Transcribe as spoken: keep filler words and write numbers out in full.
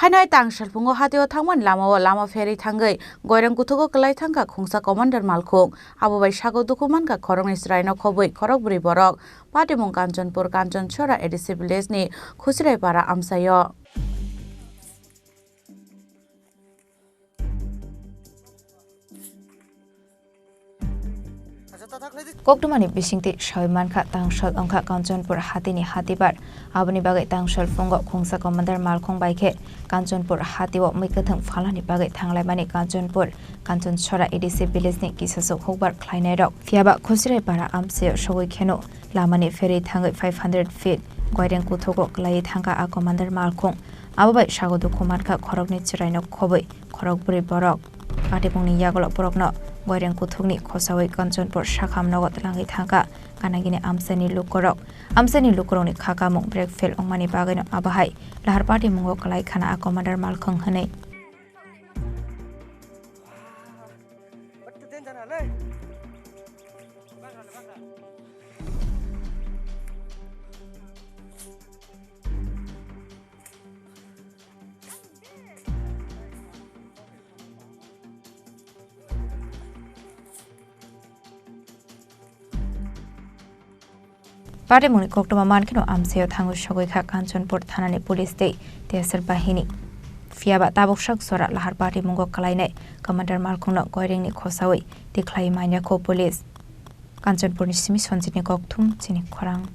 Haino tang salphungo hatio thangmani lamao lama pherwi thangwi goirang kuthugo kwlai thangkha khungsa commander malkhung. Abo bai sago dukhu mankha khoroknwi chwraino khobwi khorokbrwi borok. Patimung Kanchanpur Kanchanchora A D C village ni Khusirai para amchaio. Koktwmani bisingtwi sawi mankha, tangsal wngkha Kanchanpur hatini hatibar. Aboni bagwi tangsal phungo khungsa commander malkhung bai khe Kanchanpur hatio mui kwthwng phalnani bagwi thanglaimani Kanchanpur Kanchanchora A D C village ni kisaswk hukbar khlainairok. Phiyaba Khusirai para amchaio sogwi kheno lamani pherwi thangwi five hundred feet goireng kuthugo kwlaiwi thangkha a commander malkhung. Abo bai sago dukhu mankha khoroknwi chwraino khobwi khorokbrwi borok. Patimungni yagulo borokno goireng kuthukni khosawi Kanchanpur sakham nogo twlangwi thangkha ganagini amchaini lukurok. Amchaini lukurokni kha kamung brekfel wngmani bagwino abo hai lahar patimungo kwlai khana a commander malkhung hwnwi. Patimungni koktwma mankheno amchaio thangwi sogwi kha Kanchanpur thanani police tei T S R bahini. Phiyaba tabuk sak jora lahar patimungo kwlainai commander malkhungno goirengni khosawi tikhlai manya kho police. Kanchanpurni simi Sanjitni kokthum chini khorang.